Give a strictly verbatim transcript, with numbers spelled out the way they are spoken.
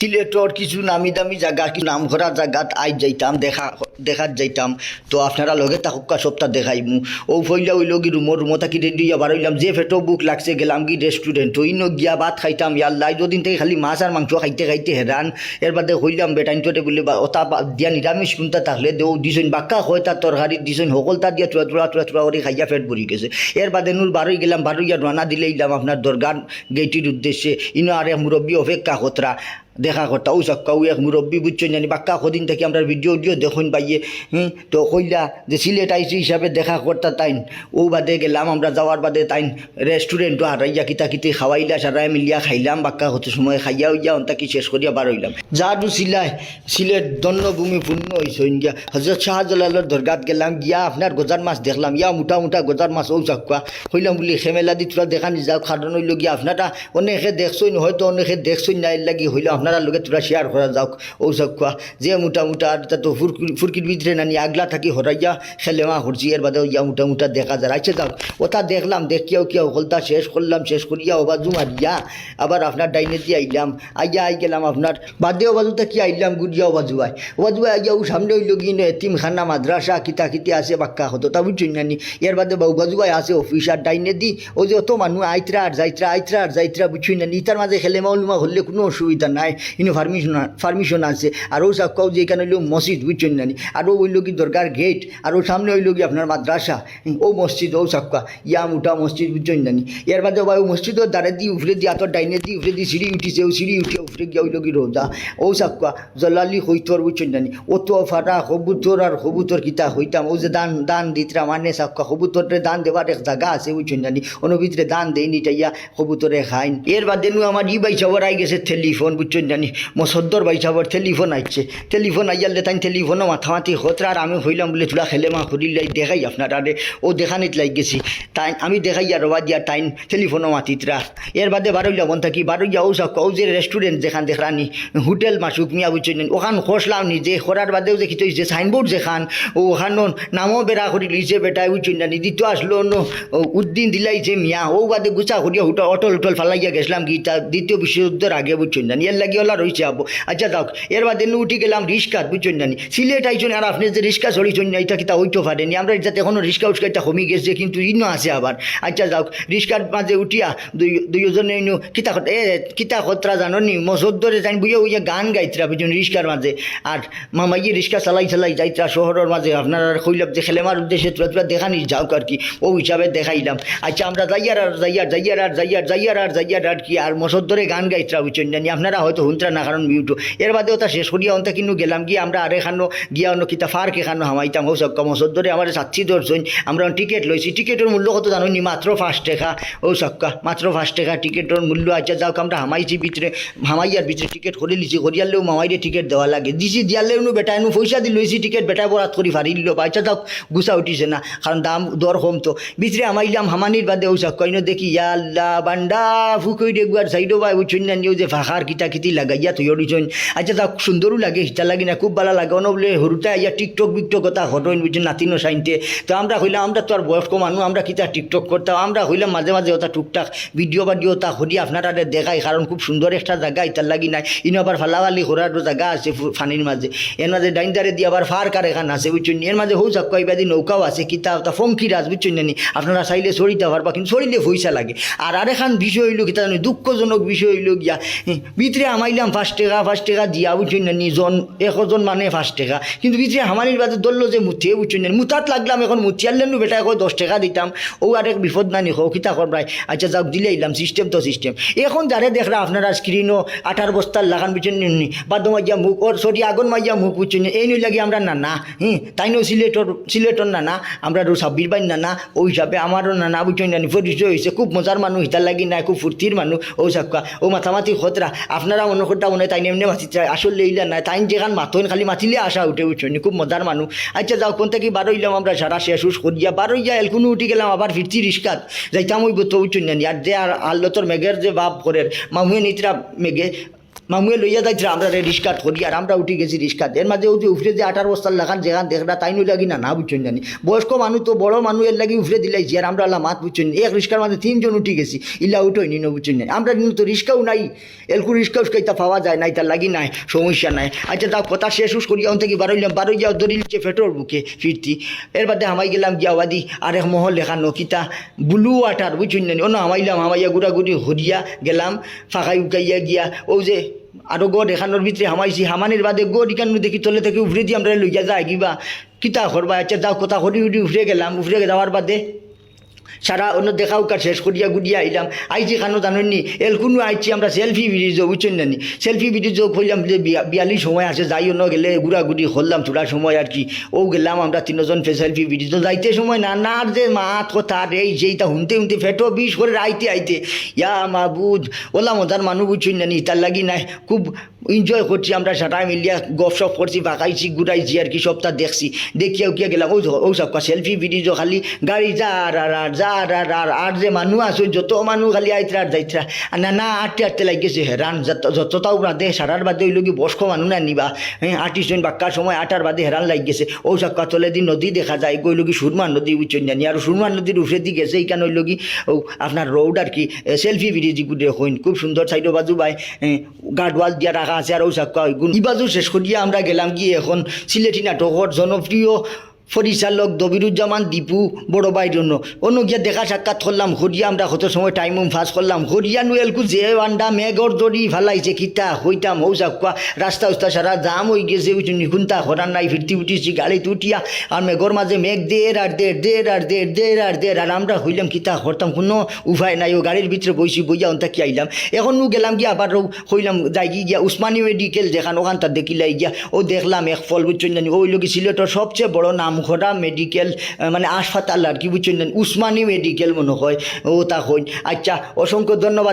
সিলেটর কিছু নামি দামি জাগা, কিছু নাম করা জাগাত আইজ যাইতাম, দেখা, দেখাত যাইতাম। তো আপনারা লগে থাকউক্কা, সবটা দেখাইমু। অউ পয়লা অইলো গি রুমো, রুমো থাকি রেডি অইয়া বারইলাম, যে পেটো ভুক লাগছে, গেলাম গি রেস্টুরেন্টো। ইনো গিয়া ভাত খাইতাম, ইয়াল্লা, আইজ অদিন থাকি খালি মাছ আর মাংস খাইতে খাইতে হেরান। এর বাদে কইলাম বেটাইন্তরে বুলে, বা, অতা বাদ দিয়া নিরামিষ কুনতা থাকলে দেও দিছইন, বাক্কা কয়টা তরকারি দিছইন, হকলতা দিয়া থুড়া থুড়া থুড়া থুড়া করি খাইয়া পেট ভরি গেছে। এর বাদে নু বারই গেলাম, বারইয়া রওয়ানা দিলাইলাম আপনার দরগার গেইটর উদ্দেশ্যে। ইনো আরেক মুরব্বি অপেক্ষা করতরা, দেখা করতা। অউ চাউক্কা, অউ এক মুরব্বি বুঝছইন জানি, বাক্কা কদিন থাকি আমরার ভিডিও উডিও দেখইন বাইয়ে। হুম, তো কইলা যে সিলেট আইছি হিসাবে দেখা করতা তাইন। অউ বাদে গেলাম আমরা, যাওয়ার বাদে তাইন রেস্টুরেন্টো হারাইয়া কিতা কিতি খাওয়াইলা, সারায় মিলিয়া খাইলাম, বাক্কা কত সময় খাইয়া অইয়া অন্তা কি শেষ করিয়া বারইলাম। যাদু সিলাই, সিলেট ধন্য ভূমি পুণ্য অইছইন গিয়া। হজরত শাহজালালর দরগাত গেলাম, গিয়া আপনার গজার মাছ দেখলাম, ইয়া মুটা মুটা গজার মাছ। অউ চাউক্কা, কইলাম বুলে, "খেমেলা দি থুড়া দেখানি যাউক, কারণ অইলো গিয়া আপনারা অনেকে দেখছইন, হয়তো অনেকে দেখছইন না, এর লাগি কইলাম আপনারার লগে থুড়া শেয়ার করা যাউক।" অউ চাউক্কা, যে মুটা মুটা, আর ইতা তো ফুরকি-, ফুরকির ভিতরে নানি আগলা থাকি হরাইয়া খেলেমা করছি, এর বাদে ইয়া মুটা মুটা দেখা যার। আইচ্ছা যাউক, অতা দেখলাম, দেখিয়া উকিয়া হকলতা শেষ করলাম, শেষ করিয়া অউ বাজু মারিয়া আবার আপনার ডাইনে দি আইলাম, আইয়া আই গেলাম আপনার বাদে অউ বাজু থাকি আইলাম ঘুরিয়া অউ বাজু আই, অউ বাজু আই আইয়া অউ সামনে অইলো গি ইনো এতিমখানা, মাদ্রাসা, কিতা কিতি আছে বাক্কা কততা বুঝছইন নানি। এর বাদে বাউ বাজু আই আছে অফিস, আর ডাইনে দি অউ যে অত মানুষ আইতরা আর যাইতরা, আইতরা আর যাইতরা, বুঝছইন নানি। ইতার মাঝে খেলেমা উলুমা করলে কুনু অসুবিধা নাই, ইনো পারমিশন, পারমিশন আছে। আর অউ চাউক্কা অউ যে ইখান অইলো মসজিদ, বুঝছইন নানি, আর অউ অইলো গি দরগার গেইট, আর অউ সামনে অইলো গি আপনার মাদ্রাসা। হুম, অউ মসজিদ, অউ চাউক্কা, ইয়া মুটা মসজিদ, বুঝছইন নানি। এর বাদে ভাই অউ মসজিদর দ্বারে দি উপরে দি, আতর ডাইনে দি উপরে দি সিঁড়ি উঠিছে, অউ সিঁড়ি উঠিয়া উপরে গিয়া অইলো গি রোজা। অউ চাউক্কা, জলালি কইতর, বুঝছইন নানি। অত ফাটা কবুতর আর কবুতর কিতা কইতাম, অউ যে ধান, ধান দিতরা মানে চাউক্কা, কবুতররে ধান দেবার এক জাগা আছে, বুঝছইন নানি। অনো ভিতরে ধান দেইন, ইটাইয়া কবুতরে খাইন। এর বাদে নু আমার ই ভাইসাবর আই গেছে টেলিফোন, বুঝছইন নানি। মসদ্দর ভাইসাবর টেলিফোন আইছে। টেলিফোন আইয়ারলে তাইন টেলিফোনো মাতামাতি করতরা, আর আমি কইলাম বুলে, "থুড়া খেলেমা করিলাই, দেখাই আপনারারে।" অউ দেখানিত লাগি গেছি। তাইন, আমি দেখাইয়া রওয়া দিয়া তাইন টেলিফোনো মাতিতরা। এর বাদে বারইলাম অন থাকি, বারইয়া অউ চাউক্কা, অউ যে রেস্টুরেন্ট যেখান দেখরানি, হোটেল মাসুক মিয়া, বুঝছইন নানি, অখান খসলাম নিজে, করার বাদেও যে কিতা অইছে, সাইনবোর্ড যেখান, অউ অখানর নামও বেড়া করি লইছে বেটায়, বুঝছইন নানি, দিতো আসলো অনো, অউ উদ্দিন দিলাইছে মিয়া, অউ বাদে গুছা করিয়া হুটা অটল উটল ফালাইয়া গেছলাম গি, তা দ্বিতীয় বিশ্বযুদ্ধর আগে, বুঝছইন নানি, এর লাগি অলা রইছে আবো। আইচ্ছা যাউক, এর বাদে নু উঠি গেলাম রিস্কাত, বুঝছইন নানি, সিলেট আইছইন আর আপনে যে রিস্কা চড়িছইন না, ইটা কিতা অইতো পারেনি, আমরার ইজাত অখনো রিস্কা উস্কা ইতা কমি গেছে, কিন্তু ইনো আছে আবার। আইচ্ছা যাউক, রিস্কার মাঝে উঠিয়া দুই, দুইওজনে ইনো কিতা কত-, এ, কিতা করতরা জানো নি? মসদ্দরে তাইন বইয়া বইয়া গান গাইতরা, বুঝছইন, রিস্কার মাঝে। আর মামাইয়ে রিস্কা চালাই চালাই যাইতরা শহরর মাঝে, আপনারারে কইলাম যে খেলেমার উদ্দেশ্যে থুড়া থুড়া দেখানি যাউক আর কি, অউ হিসাবে দেখাইলাম। আইচ্ছা, আমরা যাইয়ার আর যাইয়ার, যাইয়ার আর যাইয়ার, যাইয়ার আর যাইয়ার আর কি, আর মসদ্দরে গান গাইতরা, বুঝছইন নানি, আপনারা হয়তো হুনতরা না, কারণ মিউটো। এর বাদে অতা শেষ করিয়া অন থাকি নু গেলাম গিয়া আমরা আরেকখানো গিয়া অনো কিতা পার্ক এখানো হামাইতাম, অউ চাউক্কা মসদ্দরে আমারে সাথী ধরছইন, আমরা টিকিট লইছি, টিকিটর মূল্য কত জানো নি? মাত্র পাঁচ টেকা, অউ চাউক্কা, মাত্র পাঁচ টেকা টিকিটর মূল্য। আইচ্ছা যাউক, আমরা হামাইছি ভিতরে, হামাইয়ার ভিতরে টিকিট করিলিছি, করিয়ারলেও মামাইরে টিকিট দেওয়া লাগে, দিছি, দিয়ারলেও নু বেটায় নু পয়সা দি লইছি টিকিট, বেটায় বরাত করি ফারিলিলো বা। আইচ্ছা যাউক, গুছা উঠিছে না, কারণ দাম দর কম তো। ভিতরে হামাইলাম, হামানির বাদে অউ চাউক্কা ইনো দেখি, ইয়া আল্লা, বান্ডা ফুকইরে গুয়ার সাইডো ভাই, বুঝছইন নানি, অউ যে ফাখার কিতা কিতি লাগাইয়া থইয়া দিছইন। আইচ্ছা যাউক, সুন্দরও লাগে, হিতা লাগি না, খুব ভালা লাগে। অনো বুলে হুরুতায় আইয়া TikTok বিকটক অতা করইন, বুঝছইন, নাতিনো সাইনতে। তো আমরা কইলাম, আমরা তো আর বয়স্ক মানুষ, আমরা কিতা TikTok করতাম? আমরা কইলাম মাঝে মাঝে অতা টুকটাক ভিডিও বাডিও অতা করি আপনারারে দেখাই, কারণ খুব সুন্দর একটা জাগা, ইতার লাগি নায়। ইনো আবার ফালাফালি করারও জাগা আছে ফু-, পানির মাঝে। এর মাঝে ডাইন ধারে দি আবার পার্ক আরেকখান আছে, বুঝছইন নি? এর মাঝে অউ চাউক্কা ইবাদি নৌকাও আছে, কিতা অতা ফঙ্কিরাজ, বুঝছইন নানি? আপনারা চাইলে চড়িতা পারবা, কিন্তু চড়িলে পয়সা লাগে। আর আরেকখান বিষয় অইলো কিতা জানো, দুঃখজনক বিষয় অইলো গিয়া, হুম, ভিতরে হামাইলাম পাঁচ টেকা, পাঁচ টেকা দিয়া, বুঝছইন নানি, জন, একজন মানে পাঁচ টেকা। কিন্তু ভিতরে হামানির বাদে ধরলো যে মুতে, বুঝছইন নানি, মুতাত লাগলাম, এখন মুতিয়ারলে নু বেটায় কয় দশ টেকা দিতাম, অউ আরেক বিপদ নানি, কও কিতা করবায়। আইচ্ছা যাউক, দিলাইলাম, সিস্টেম তো সিস্টেম। এখন যারে দেখরা আপনারা স্ক্রিনো আটার বস্তার লাখান, বুঝছইন নি, বাদো মাইয়া মুখ, ওর সরি, আগন মাইয়া মুখ, বুঝছইন নি, এইন অইলা গি আমরার নানা, হুম, তাইনও সিলেটর, সিলেটর নানা, আমরার অউ সাব্বির ভাইর নানা, অউ হিসাবে আমারও নানা, বুঝছইন নানি, পরিচয় অইছে, খুব মজার মানুষ, হিতার লাগি নায়, খুব ফুর্তির মানুষ, অউ চাউক্কা, অউ মাতামাতি করতরা, আপনারা মনো করতা মনে তাইন এমনে মাতিতরা, আসলে ইলা নায়, তাইন যেখান মাতইন খালি মাতিলে হাসা উঠে, বুঝছইন নি, খুব মজার মানুষ। আইচ্ছা যাউক, অন থাকি বারইলাম আমরা সারা শেষ উস করিয়া, বারইয়া এলকুনু উঠি গেলাম আবার ফিরতি রিস্কাত, যাইতাম অইবো তো, বুঝছইন নানি, আর যে আর আল্লতর মেঘর যে ভাব করের, মামুয়ে নিতরা মেঘে, মামুয়ে লইয়া যাইতরা আমরারে রিস্কাত করি, আর আমরা উঠি গেছি রিস্কাত। এর মাঝে অউ যে উপরে যে আটার বস্তার লাখান যেখান দেখরা, তাইন অইলা গি নানা, বুঝছইন নি? বয়স্ক মানুষ তো, বড় মানুষ, এর লাগি উপরে দিলাইছি, আর আমরা অলা মাত, বুঝছইন নি? এক রিস্কার মাঝে তিনজন উঠি গেছি, ইলা উঠইন নি, বুঝছইন নি? আমরা দিন তো রিস্কাও নাই, এলকু রিস্কা উস্কা ইতা পাওয়া যায় না, ইতার লাগি নাই, সমস্যা নাই। আচ্ছা, যাও, কথা শেষ উস করিয়া অন থাকি বারইলাম, বারইয়া দৌড়ি নিচে ফেটর বুকে ফিরতি। এর বাদে হামাই গেলাম গিয়া ওয়াদি আরেক মহল এখানো কিতা ব্লু ওয়াটার, বুঝছইন নি? অনো হামাইলাম, হামাইয়া ঘুরাঘুরি ঘুরিয়া গেলাম, ফাঁকাই উকাইয়া গিয়া, অউ যে আরো গড় এখানোর ভিতরে হামাইছি, হামানির বাদে গড় ইখানো দেখি তলে থাকি উপরে দি আমরারে লইয়া যায় কিবা, কিতা করবা? আচ্ছা, যাও, কথা করি উঠি উপরে গেলাম, উপরে যাওয়ার বাদে সারা অন্য দেখা উকা শেষ করিয়া ঘুরিয়া আইলাম। আইছি কানো জানইন নি, এলকুনু আইছি আমরা সেলফি ব্রিজো, বুঝছইন না নি? সেলফি ব্রিজো কইলাম যে বিয়া-, বিয়াল্লিশ সময় আছে, যাই অন্য গেলে ঘুরাঘুরি করলাম থুড়া সময় আর কি। অউ গেলাম আমরা তিনজন ফে-, সেলফি ব্রিজো। যাইতে সময় নানার যে মাত কথা রে, এই যে ইতা হুনতে হুনতে ফেটো বিষ করে আইতে আইতে, ইয়া মাবুদ, অলা মজার মানুষ, বুঝছইন না নি, ইতার লাগি নাই, খুব এনজয় করছি আমরা সারায় মিলিয়া, গপসপ করছি, ফাঁকাইছি, ঘুরাইছি আর কি, সবটা দেখছি। দেখিয়া উকিয়া গেলাম, অউ, অউ সবকা সেলফি ব্রিজো খালি গাড়ি যার আর আর, যার আর আর, আর যে মানুষ আছে, যত মানুষ খালি আইতরা আর যাইতরা। আর নানা আটতে আটতে লাগি গেছে হেরান, যত, যতটাও বাদে, সারার বাদে অইলো গি বয়স্ক মানুষ না নিবা, হ্যাঁ, আটিছইন বাক্কার সময় আটার বাদে হেরান লাগি গেছে। অউ সবকা তলেদি নদী দেখা যায়, অইলো গি সুরমা নদী, বুঝছইন জানি, আর সুরমা নদীর উপরেদি গেছে, ইখান অইলো গি অউ আপনার রোড আর কি, এ, সেলফি ব্রিজ ইগুরে কইন, খুব সুন্দর সাইডো বাজু বায়, এ, গার্ডওয়াল দিয়া রাখা আছে, আর অউ সবকা অইগুন। ই বাজু শেষ করিয়া আমরা গেলাম গিয়া এখন সিলেটি নাটকর জনপ্রিয় পরিচালক দবিরুজ্জামান দীপু বড় ভাইর অনো। অনো গিয়া দেখা সাক্ষাৎ করলাম, করিয়া আমরা কত সময় টাইম উম পাস করলাম। করিয়া নু এলকু যে বান্দা মেঘর দড়ি ফালাইছে, কিতা কইতাম, অউ সবকা রাস্তা উস্তা সারা জাম অই গেছে, বুঝছইন নি, কুন্তা করার নাই, ফিরতি উঠিছি গাড়িত উঠিয়া, আর মেঘর মাঝে মেঘ দের আর দের, দের আর দের, দের আর দের, আর আমরা কইলাম কিতা করতাম, কুনু উপায় নাই। অউ গাড়ির ভিতরে বইছি, বইয়া অন থাকি আইলাম। এখন নু গেলাম গিয়া আবার অউ কইলাম যাইগি গিয়া উসমানী মেডিকেল যেখান, অখানতা দেখিলাই গিয়া, অউ দেখলাম এক ফল, বুঝছইন জানি, অউ অইলো গি সিলেটর সবচেয়ে বড় নাম করা মেডিকেল, আহ, মানে হাসপাতাল আর কি, বুঝছইন জানি, উসমানী মেডিকেল মনে হয়, অউ তা কইন। আচ্ছা, অসংখ্য ধন্যবাদ।